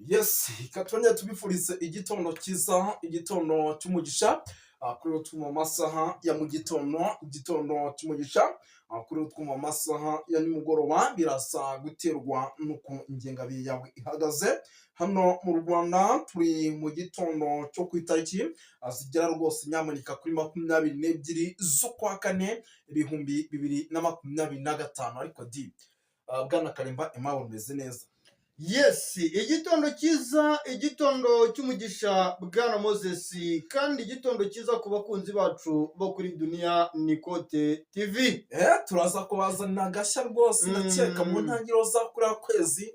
Yes, reka twongere tubifurize igitondo cyiza, igitondo cy'umugisha. Kuri twumva amasaha ya mu gitondo, igitondo cy'umugisha. Kuri twumva amasaha ya nimugoroba, birasa guterwa n'uko ingengabihe yawe ihagaze. Hano mu Rwanda turi mu gitondo cyo ku itariki zigera rwose nyamuneka kuri 22 z'ukwa kane 2025. Ariko di bwana Karemba Aimable, umeze neza? Yes, igitondo cyiza, igitondo cy'umugisha, bwana Moses, kandi igitondo cyiza ku bakunzi bacu bo kuri Dunia Nikote TV. Turaza kubazanira agashya rwose, ndakeka mu ntangiriro za kuriya kwezi.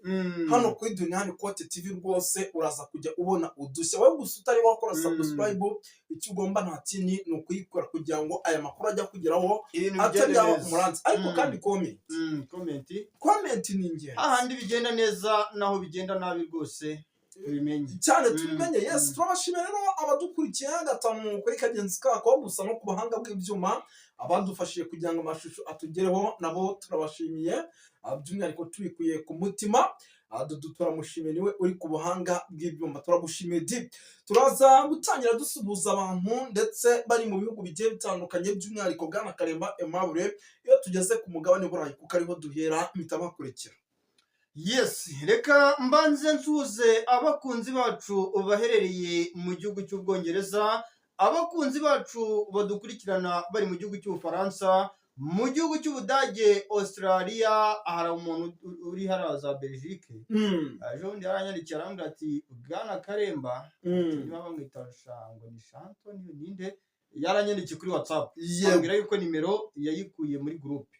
Hano kuri Dunia Nikote TV rwose uraza kujya ubona udushya. Wowe gusa utari wakora subscribe, icyo ugomba nta kindi ni ukuyikora kugira ngo aya makuru ajya kugeraho ibintu atari bigende yaba neza. umuranzi. Ariko kandi comment, Comment. Comment ni ingenzi. Hahandi bigenda neza naho bigenda nabi rwose tubimenye. Cyane, tubimenye. Yes, turabashimira rero abadukurikiye gatanu kuri kagenzi kako, gusa no ku buhanga bw'ibyuma abadufashije kugira ngo amashusho atugereho nabo turabashimiye. By'umwihariko tubikuye ku mutima. Dudu turamushimiye, niwe uri ku buhanga bw'ibyuma, turagushimiye di. Turaza gutangira dusuhuza abantu ndetse bari mu bihugu bigiye bitandukanye, by'umwihariko bwana Karemba Aimable, iyo tugeze ku mugabane Burayi kuko ariho duhera mpita bakurikira. Yes, reka mbanze nsuhuze abakunzi bacu baherereye mu gihugu cy'Ubwongereza, abakunzi bacu badukurikirana bari mu gihugu cy'Ubufaransa, mu gihugu cy'Ubudage, Australia. Hari umuntu uri hariya za Belgique, ejo bundi yaranyandikiye arambwira ati: "Bwana Karemba," niba bamwita Shango ni Shanto niyo ninde, yaranyandikiye kuri WhatsApp ambwira yuko nimero yayikuye muri groupe,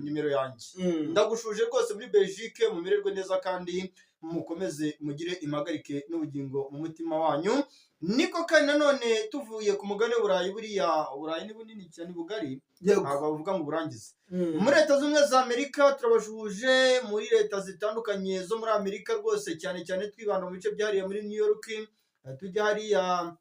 nimero yanjye. Ndagushuje rwose muri Belgique, mumererwe neza kandi mukomeze mugire impagarike n'ubugingo mu mutima wanyu. Niko kandi nanone tuvuye ku mugabane w'Uburayi, buriya Uburayi ni bunini cyane, bugari, ntabwo bavuga ngo uburangize. Muri Leta Zunze Ubumwe za Amerika turabashuhuje, muri leta zitandukanye zo muri Amerika rwose, cyane cyane twibanda mu bice byahariye muri New York, tujya hariya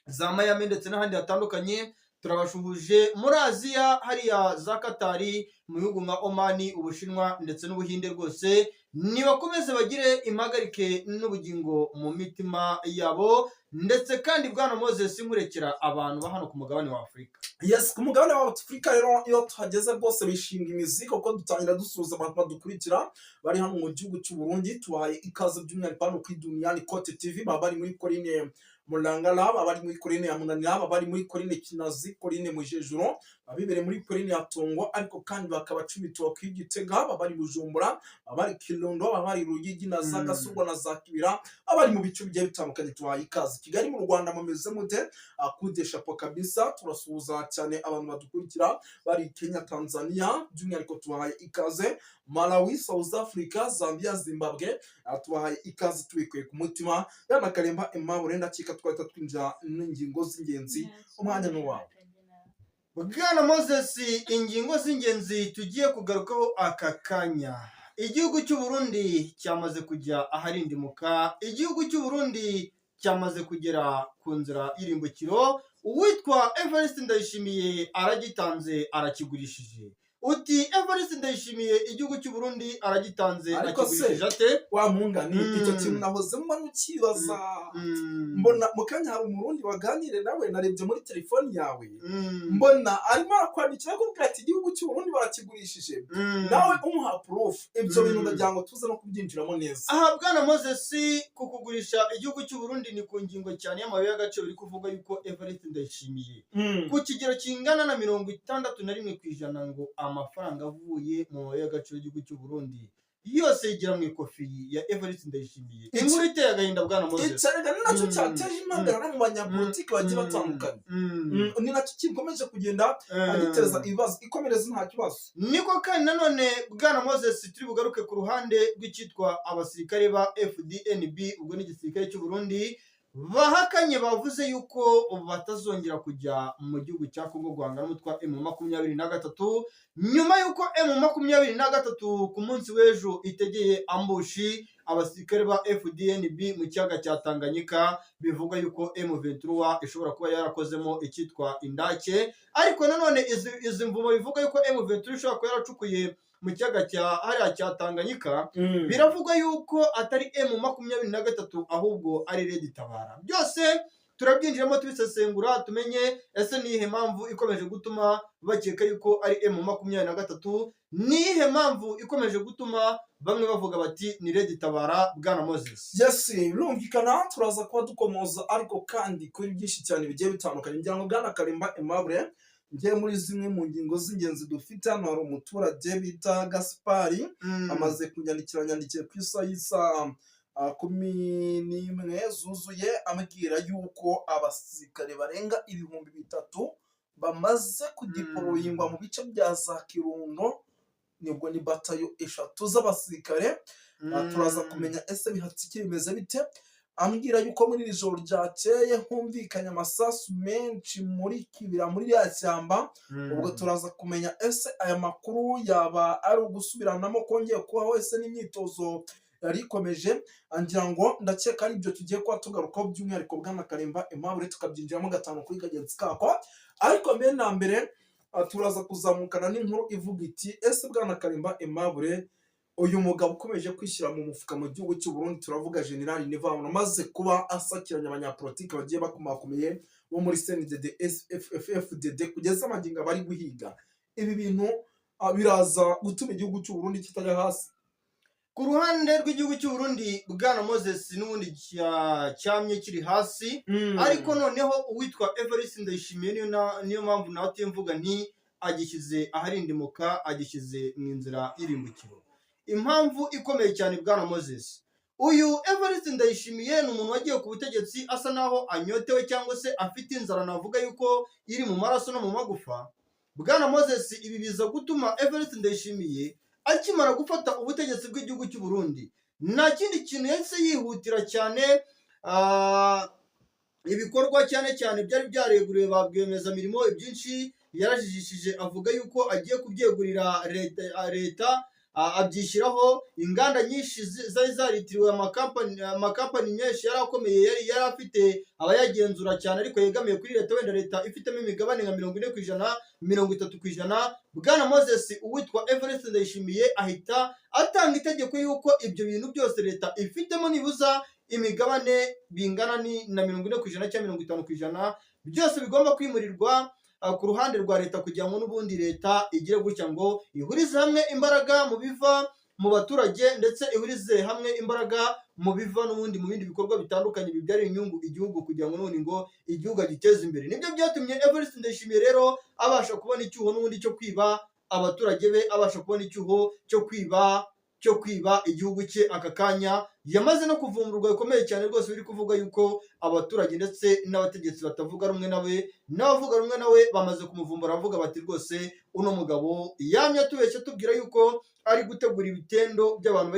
za Miami ndetse n'ahandi hatandukanye, turabashuhuje. Muri Aziya hariya za Katari, mu bihugu nka Omani, Ubushinwa ndetse n'Ubuhinde, rwose nibakomeze bagire impagarike n'ubugingo mu mitima yabo. Ndetse kandi bwana Moses, nkurekera abantu ba hano ku mugabane wa Afurika. Yes, ku mugabane wa Afurika rero iyo tuhageze rwose bishinga imizi, kuko dutangira dusuhuza abantu badukurikira bari hano mu gihugu cy'u Burundi. Tubahaye ikaze by'umwihariko hano kuri Duniyani Kote TV. Baba bari muri Korine Murangara, baba bari muri Korine ya Munanira, baba bari muri Korine Kinazi, Korine Mujejuro, baba bibereye muri Korine ya Tongo, ariko kandi bakaba Cibitoke, Gitega, baba bari Bujumbura, baba bari Kirundo, baba bari Ruyigi na za Gasurwa na za Kibira, baba bari mu bice bigiye bitandukanye, tubahaye ikaze. Kigali mu Rwanda mumeze mute? Akude chapeau kabisa. Turasuhuza cyane abantu badukurikira bari Kenya, Tanzania, by'umwihariko tubahaye ikaze, Malawi, South Africa, Zambia, Zimbabwe, tubahaye ikaze tubikuye ku mutima. Bwana Karemba Aimable, ndakeka twahita twinjira n'ingingo z'ingenzi, umwanya ni uwawe. Bwana Moses, ingingo z'ingenzi tugiye kugarukaho aka kanya: igihugu cy'u Burundi cyamaze kujya aharindimuka, igihugu cy'u Burundi cyamaze kugera ku nzira y'irimbukiro. Uwitwa Evariste Ndayishimiye aragitanze, arakigurishije. Uti: "Evariste Ndayishimiye igihugu cy'u Burundi aragitanze, Ariko se, akigurishije ate?" Wa mungani, icyo kintu nahoze mbona ukibaza, mbona mu kanya hari Umurundi waganire nawe, narebye muri telefoni yawe, mbona arimo arakwandikira akubwira ati: "Igihugu cy'u Burundi barakigurishije," nawe umuha proof. Ibyo bintu ndagira ngo tuze no kubyinjiramo neza. Aha bwana Moses, ku kugurisha igihugu cy'u Burundi ni ku ngingo cyane y'amabuye y'agaciro. Biri kuvuga yuko Evariste Ndayishimiye ku kigero kingana na 61% ngo amafaranga avuye mu mabuye y'agaciro y'igihugu cy'u Burundi yose yigira mu ikofi ya Evariste Ndayishimiye. Inkuru iteye agahinda, bwana Moses. Icyarega ni nacyo cyateje impagarara mu banyapolitiki bagiye batandukanye. Ni nacyo gikomeje kugenda agiteza ibibazo. Ikomereza, nta kibazo. Niko kandi nanone bwana Moses, turi bugaruke ku ruhande rw'icyitwa abasirikare ba FDNB, ubwo ni igisirikare cy'u Burundi, bahakanye, bavuze yuko batazongera kujya mu gihugu cya Kongo guhangana n'umutwe wa M23, nyuma y'uko M23 ku munsi w'ejo itegeye ambush abasirikare ba FDNB mu kiyaga cya Tanganyika. Bivugwa yuko M23 ishobora kuba yarakozemo icyitwa indake, ariko nanone izi mvumo bivuga yuko M23 ishobora kuba yaracukuye. mu kiyaga cya hariya cya Tanganyika, biravugwa yuko atari M23 ahubwo ari Red Tabara. Byose turabyinjiramo tubisesengura, tumenye ese ni iyihe mpamvu ikomeje gutuma bakeka yuko ari M23, ni iyihe mpamvu ikomeje gutuma bamwe bavuga bati ni Red Tabara. Bwana Moses. Yes, birumvikana, turaza kuba dukomoza ariko kandi kuri byinshi cyane bigiye bitandukanye. Ngira ngo bwana Karimba Aimable, ngiye muri zimwe mu ngingo z'ingenzi dufite hano, hari umuturage bita Gaspari, amaze kunyandikira, yandikiye ku isaha y'isaa 11 zuzuye, ambwira yuko abasirikare barenga 3000 bamaze kudeployingwa mu bice bya za Kirundo, nibwo ni batayo 3 z'abasirikare. Turaza kumenya ese bihatse iki, bimeze bite. Ambwira yuko muri iri joro ryakeye humvikanye amasasu menshi muri Kibira, muri ririya shyamba. Ubwo turaza kumenya ese aya makuru yaba ari ugusubiranamo kongeye kubaho, ese n'imyitozo yari ikomeje. Ngira ngo ndakeka ari ibyo tugiye kuba tugarukaho by'umwihariko, bwana Karimba Aimable, tukabyinjiramo gatanu kuri kagenzi kako. Ariko mbere na mbere, turaza kuzamukana n'inkuru ivuga iti: ese bwana Karimba Aimable, uyu mugabo ukomeje kwishyira mu mufuka mu gihugu cy'u Burundi, turavuga General Neva, amaze kuba asakiranya abanyapolitiki bagiye bakomakomeye bo muri CNDD FDD, kugeza amagingo bari guhiga ibi bintu, biraza gutuma igihugu cy'u Burundi kitajya hasi? Ku ruhande rw'igihugu cy'u Burundi, bwana Moses, n'ubundi cyamye kiri hasi, ariko noneho uwitwa Evariste Ndayishimiye, niyo mpamvu nawe mvuga nti agishyize aharindimuka, agishyize mu nzira y'irimbukiro. Impamvu ikomeye cyane, bwana Moses, uyu Evariste Ndayishimiye ni umuntu wagiye ku butegetsi asa naho anyotewe cyangwa se afite inzara, navuga yuko iri mu maraso no mu magufa. Bwana Moses, ibi biza gutuma Evariste Ndayishimiye akimara gufata ubutegetsi bw'igihugu cy'u Burundi, nta kindi kintu yahise yihutira cyane, ibikorwa cyane cyane byari byareguriwe ba rwiyemezamirimo, ibyinshi yarajijishije avuga yuko agiye kubyegurira leta, abyishyiraho inganda nyinshi zari zaritiriwe amakampani menshi yari akomeye, yari afite abayagenzura cyane ariko yegamiye kuri leta, wenda leta ifitemo imigabane nka 40%, 30%. Bwana Moses, uwitwa Evariste Ndayishimiye ahita atanga itegeko yuko ibyo bintu byose leta ifitemo nibuza imigabane bingana na 40% cyangwa 50%, byose bigomba kwimurirwa ku ruhande rwa leta, kugira ngo n'ubundi leta igire gutya ngo ihurize hamwe imbaraga mu biva mu baturage, ndetse ihurize hamwe imbaraga mu biva n'ubundi mu bindi bikorwa bitandukanye bibyara inyungu igihugu, kugira ngo n'ubundi ngo igihugu agiteze imbere. Nibyo byatumye Evariste Ndayishimiye rero abasha kubona icyuho n'ubundi cyo kwiba abaturage be, abasha kubona icyuho cyo kwiba igihugu cye. Aka kanya yamaze no kuvumburwa bikomeye cyane rwose, biri kuvuga yuko abaturage ndetse n'abategetsi batavuga rumwe nawe n'abavuga rumwe nawe bamaze kumuvumbura, bavuga bati rwose uno mugabo yamye atubeshya tubwira yuko ari gutegura ibitendo by'abantu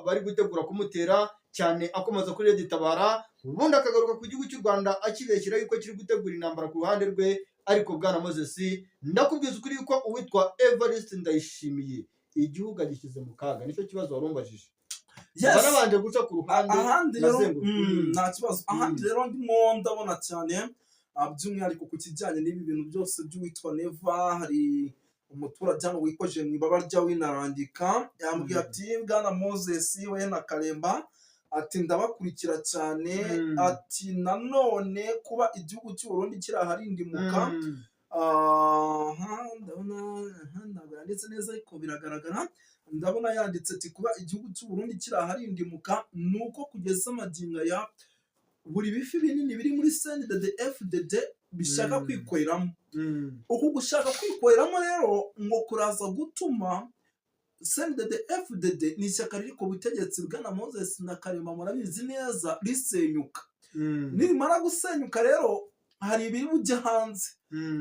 bari gutegura kumutera, cyane akomeza kuri Red Tabara, ubundi akagaruka ku gihugu cy'u Rwanda akibeshyira yuko kiri gutegura intambara ku ruhande rwe. Ariko bwana Moses, ndakubwiza ukuri yuko uwitwa Evariste Ndayishimiye igihugu agishyize mu kaga. Nicyo kibazo wari umbajije. Yes. Banabanje guca ku ruhande, Ahandi rero nazenguruka. Nta kibazo. Ahandi rero ndimo ndabona cyane, by'umwihariko ku kijyanye n'ibi bintu byose by'uwitwa Neva, hari umuturage hano wikoje mu ibaba rya winarandika, yambwiye ati: "Bwana Moses we na Karemba," ati, "ndabakurikira cyane." Ati nanone kuba igihugu cy'u Burundi kiri aharindimuka, aha ndabona, aha ntabwo yanditse neza ariko biragaragara, ndabona yanditse ati kuba igihugu cy'u Burundi kiri aharindimuka ni uko kugeza amagingo aya buri bifi binini biri muri CNDD FDD bishaka kwikoreramo. Uku gushaka kwikoreramo rero ngo kuraza gutuma CNDD FDD, ni ishyaka riri ku butegetsi, bwana Moses na Karema murabizi neza, risenyuka. Nirimara gusenyuka rero hari ibiri bujye hanze.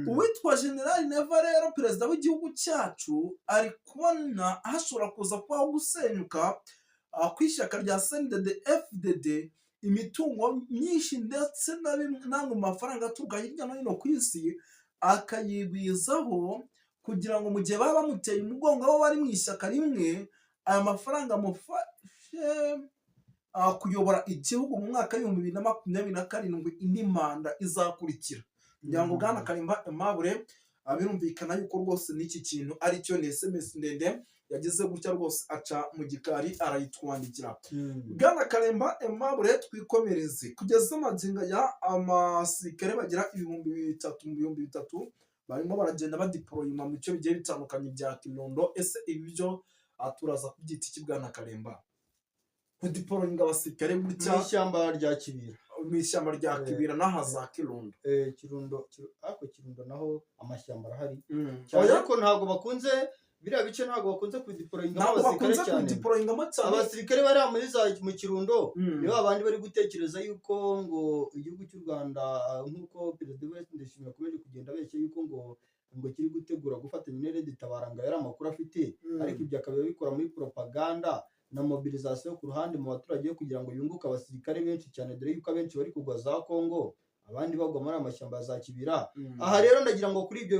Uwitwa General Neva rero, perezida w'igihugu cyacu, ari kubona hashobora kuza kubaho gusenyuka kw'ishyaka rya CNDD FDD, imitungo myinshi ndetse na bimwe n'amwe mu mafaranga aturuka hirya no hino ku isi akayigwizaho, kugira ngo mu gihe baba bamuteye umugongo bo bari mu ishyaka rimwe, aya mafaranga amufashe kuyobora igihugu mu mwaka w'2027, indi manda izakurikira. Ngira ngo bwana Karimba Aimable, birumvikana yuko rwose n'iki kintu ari cyo. Ni SMS ndende. Yagize gutya rwose aca mu gikari arayitwandikira. Bwana Karemba Aimable, twikomereze. Kugeza amagingo ya amasirikare bagera 3000 mu 3000 barimo baragenda badeployinga mu bice bigiye bitandukanye bya Kirundo. Ese ibi byo turaza kubyita iki, Bwana Karemba, kudeployinga abasirikare gutya? Mu ishyamba rya Kibira. Mu ishyamba rya Kibira n'aha za Kirundo. Kirundo, ariko Kirundo naho amashyamba arahari cyane, Oya, ariko ntabwo bakunze biriya bice, ntabwo bakunze kubideployingamo ntabwo abasirikare bakunze cyane. kubideployingamo cyane. Abasirikare bari muri za mu Kirundo ni ba bandi bari gutekereza yuko ngo igihugu cy'u Rwanda, nk'uko Perezida Evariste Ndayishimiye akomeje kugenda abeshya yuko ngo kiri gutegura gufatanya na RED Tabara, ngo yari amakuru afite, ariko ibyo akaba abikora muri propaganda na mobilisation ku ruhande mu baturage kugira ngo yunguke abasirikare benshi cyane, dore yuko abenshi bari kugwa za Kongo, abandi bagwa muri aya mashyamba ya za Kibira. Aha rero ndagira ngo kuri ibyo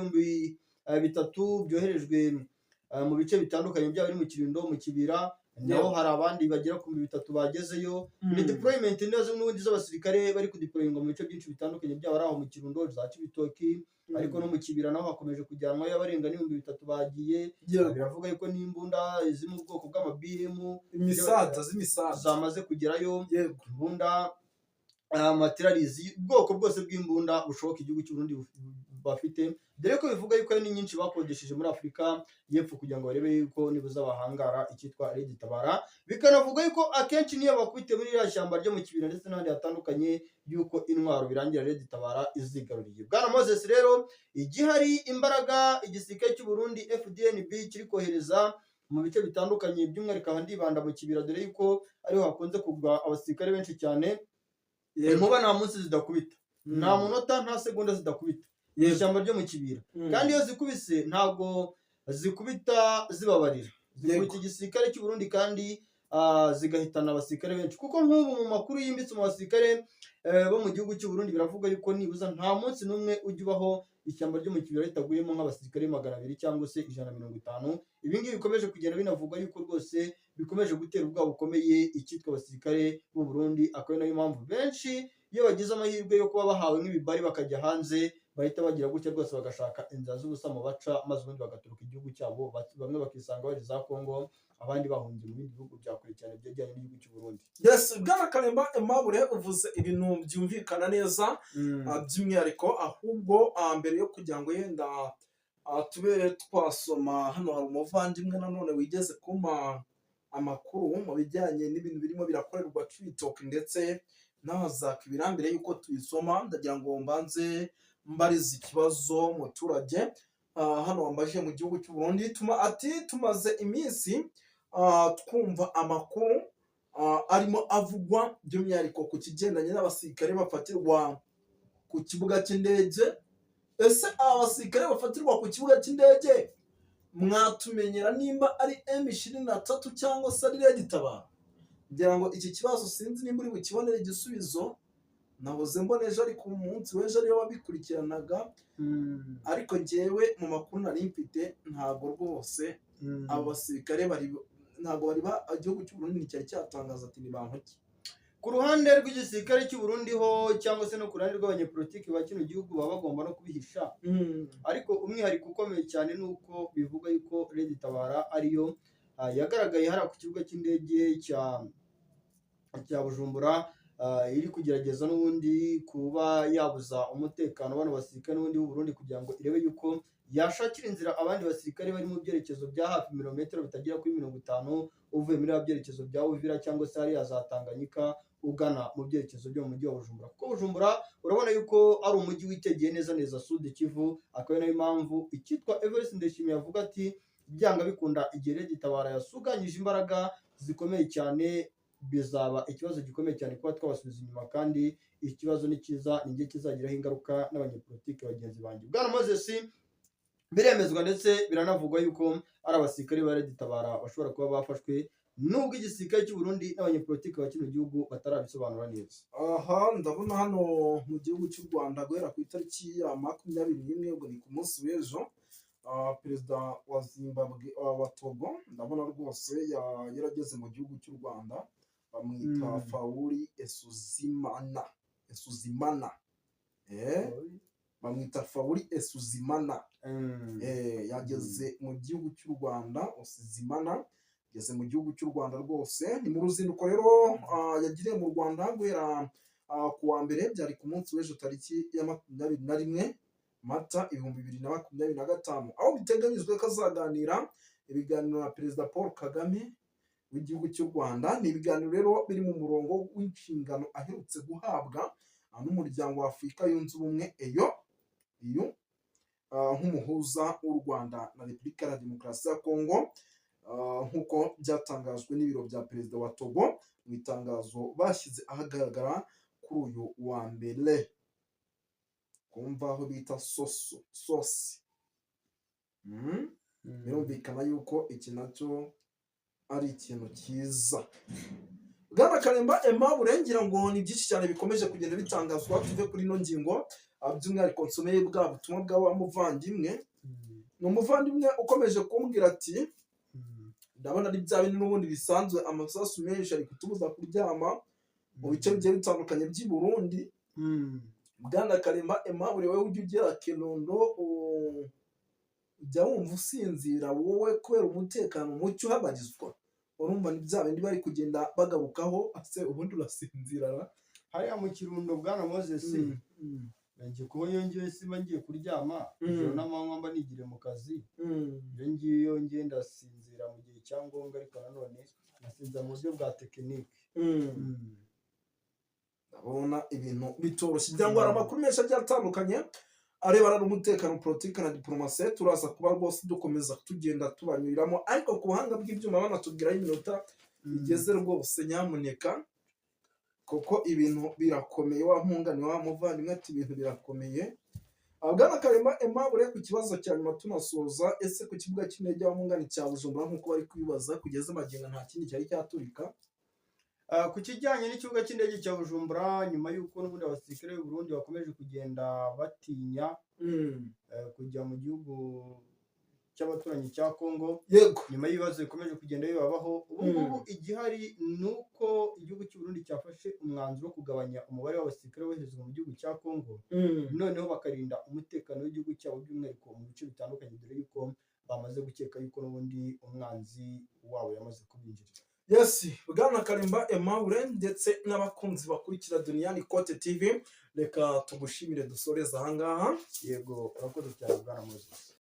3000 byoherejwe mu bice bitandukanye, byaba ari mu Kirundo, mu Kibira, naho hari abandi bagera ku 3000 bagezeyo. Ni deployment nazo n'ubundi z'abasirikare bari kudeployinga mu bice byinshi bitandukanye, byaba ari aho mu Kirundo, za Cibitoki, ariko no mu Kibira naho hakomeje kujyanwayo abarenga n'3000 bagiye. Biravuga yuko n'imbunda ziri mu bwoko bw'ama BM Imisaza z'imisaza zamaze kugerayo, imbunda, amatirarizi, ubwoko bwose bw'imbunda bushoboka igihugu cy'u Burundi bafite, dore ko bivuga yuko ari nyinshi bakodesheje muri Afurika y'Epfo kugira ngo barebe yuko nibuza bahangara icyitwa RED Tabara. Bikanavuga yuko akenshi niyo bakubite muri iriya shyamba ryo mu Kibira ndetse n'ahandi hatandukanye, yuko intwaro birangira RED Tabara izigaruriye. Bwana Moses, rero igihari, imbaraga igisirikare cy'u Burundi FDNB kiri kohereza mu bice bitandukanye, by'umwihariko aha ndibanda mu Kibira, dore yuko ariho hakunze kugwa abasirikare benshi cyane. Inkuba nta munsi zidakubita, nta munota, nta segonda zidakubita ishyamba ryo mu Kibira, kandi iyo zikubise ntabwo zikubita zibabarira, zikubita igisirikare cy'u Burundi kandi zigahitana abasirikare benshi, kuko nk'ubu mu makuru yimbitse mu basirikare bo mu gihugu cy'u Burundi biravuga yuko nibuza nta munsi n'umwe ujya ubaho ishyamba ryo mu Kibira ritaguyemo nk'abasirikare 200 cyangwa se 150. Ibi ngibi bikomeje kugenda binavugwa yuko rwose bikomeje gutera ubwoba bukomeye icyitwa abasirikare b'u Burundi, akaba ari nayo mpamvu benshi iyo bagize amahirwe yo kuba bahawe nk'ibibari bakajya hanze, bahita bagira gutya rwose bagashaka inzira z'ubusamo baca, maze ubundi bagatoroka igihugu cyabo, bamwe bakisanga bari za Kongo, abandi bahungiye mu bindi bihugu bya kure cyane byegeranye n'igihugu cy'u Burundi. Yes, Bwana Karemba Aimable, uvuze ibintu byumvikana neza, by'umwihariko ahubwo mbere yo kugira ngo yenda tube twasoma, hano hari umuvandimwe nanone wigeze kumpa amakuru mu bijyanye n'ibintu birimo birakorerwa Cibitoke ndetse n'aha Kibira. Mbere y'uko tuyisoma, ndagira ngo mbanze mbarize ikibazo muturage hano wambaje mu gihugu cy'u Burundi. Tuma ati tumaze iminsi twumva amakuru arimo avugwa by'umwihariko ku kigendanye n'abasirikare bafatirwa ku kibuga cy'indege. Ese aba basirikare bafatirwa ku kibuga cy'indege mwatumenyera nimba ari M23 cyangwa se ari RED Tabara? Ngira ngo iki kibazo sinzi nimba uri bukibonere igisubizo. Nahoze mbona ejo, ariko umunsi w'ejo ariyo wabikurikiranaga, ariko njyewe mu makuru nari mfite ntabwo rwose abo basirikare bari, ntabwo bari igihugu cy'u Burundi nticyari cyatangaza ati ni bantu ki. Ku ruhande rw'igisirikare cy'u Burundi ho, cyangwa se no ku ruhande rw'abanyepolitiki ba kino gihugu, baba bagomba no kubihisha, ariko umwihariko ukomeye cyane ni uko bivuga yuko RED Tabara ariyo yagaragaye hariya ku kibuga cy'indege cya Bujumbura, iri kugerageza n'ubundi kuba yabuza umutekano bano basirikare n'ubundi b'u Burundi, kugira ngo irebe yuko yashakira inzira abandi basirikare bari mu byerekezo bya hafi mirometero bitagera kuri 50 uvuye muri bya byerekezo bya Uvira cyangwa se hariya za Tanganyika ugana mu byerekezo byo mu mujyi wa Bujumbura, kuko Bujumbura urabona yuko ari umujyi witegeye neza neza Sud Kivu, akaba ari nayo mpamvu icyitwa Evariste Ndayishimiye avuga ati byanga bikunda igihe RED Tabara yasuganyije imbaraga zikomeye cyane, bizaba ikibazo gikomeye cyane kuba twabasubiza inyuma, kandi ikibazo ni cyiza, ni njye kizagiraho ingaruka n'abanyepolitike bagenzi banjye. Bwana Moses, biremezwa ndetse biranavugwa yuko ari abasirikare ba RED Tabara bashobora kuba bafashwe, nubwo igisirikare cy'u Burundi n'abanyepolitike ba kino gihugu batarabisobanura neza. Aha ndabona hano mu gihugu cy'u Rwanda, guhera ku itariki ya 21, ubwo ni ku munsi w'ejo, perezida wa Zimbabwe, wa Togo, ndabona rwose yarageze mu gihugu cy'u Rwanda, bamwita Faure Essozimana. Bamwita Fauri Esuzimana. Yageze mu gihugu cy'u Rwanda. Osizimana yageze mu gihugu cy'u Rwanda rwose. Ni mu ruzinduko rero yagiriye mu Rwanda guhera ku wa mbere, byari ku munsi w'ejo tariki ya 21 Mata 2025, aho biteganyijwe ko azaganira ibiganiro na Perezida Paul Kagame w'igihugu cy'u Rwanda. Ni ibiganiro rero biri mu murongo w'inshingano aherutse guhabwa n'Umuryango wa Afurika Yunze Ubumwe, eyo iyo nk'umuhuza w'u Rwanda na Repubulika ya Demokarasi ya Kongo, nk'uko byatangajwe n'ibiro bya perezida wa Togo mu itangazo bashyize ahagaragara kuri uyu wa mbere. Kumva aho bita soso sosi. Birumvikana yuko iki nacyo ari ikintu cyiza. Bwana Karemba Aimable, ngira ngo ni byinshi cyane bikomeje kugenda bitangazwa. Tuve kuri ino ngingo, by'umwihariko nsomeye bwa butumwa bwa wa muvandimwe. Ni umuvandimwe ukomeje kumbwira ati: "Ndabona ari bya bindi n'ubundi bisanzwe, amasasu menshi ari kutubuza kuryama mu bice bigiye bitandukanye by'i Burundi." Bwana Karemba Aimable, wowe ujya ugera Kirundo, ujya wumva usinzira wowe kubera umutekano muke uhabarizwa? Urumva ni bya bindi bari kugenda bagarukaho. Ase ubundi urasinzira ra? Hariya mu Kirundo, bwana Moses, ngiye kuba iyo ngiye siba ngiye kuryama ijoro n'amanywa, mba nigiriye mu kazi. Iyo ngiyo ngiye ndasinzira mu gihe cya ngombwa, ariko nanone nasinzira mu buryo bwa tekinike. Ndabona ibintu bitoroshye cyangwa hari amakuru menshi agiye atandukanye arebana n'umutekano, politiki na diporomasi. Turaza kuba rwose dukomeza tugenda tubanyuriramo, ariko ku buhanga bw'ibyuma banatubwiraho iminota igeze rwose, nyamuneka, kuko ibintu birakomeye. Wa mpungane wa muvandimwe ati ibintu birakomeye. Bwana Karema Aimable, ku kibazo cya nyuma tunasoza, ese ku kibuga cy'indege wa mpungane cya Bujumbura, nk'uko bari kwibaza, kugeza magingo nta kindi cyari cyaturika? Ku kijyanye n'ikibuga cy'indege cya Bujumbura, nyuma y'uko n'ubundi abasirikare b'u Burundi bakomeje kugenda batinya kujya mu gihugu cy'abaturanyi cya Congo, nyuma y'ibibazo bikomeje kugenda bibabaho, ubu ngubu igihari ni uko igihugu cy'u Burundi cyafashe umwanzuro wo kugabanya umubare w'abasirikare boherezwa mu gihugu cya Congo, noneho bakarinda umutekano w'igihugu cyabo, by'umwihariko mu bice bitandukanye, dore yuko bamaze gukeka yuko n'ubundi umwanzi wabo yamaze kubinjirira. Yes, bwana Karimba Aimable ndetse n'abakunzi bakurikira Duniyani Kote TV, reka tugushimire, dusoreze ahangaha. Yego, urakoze cyane, bwana Moses.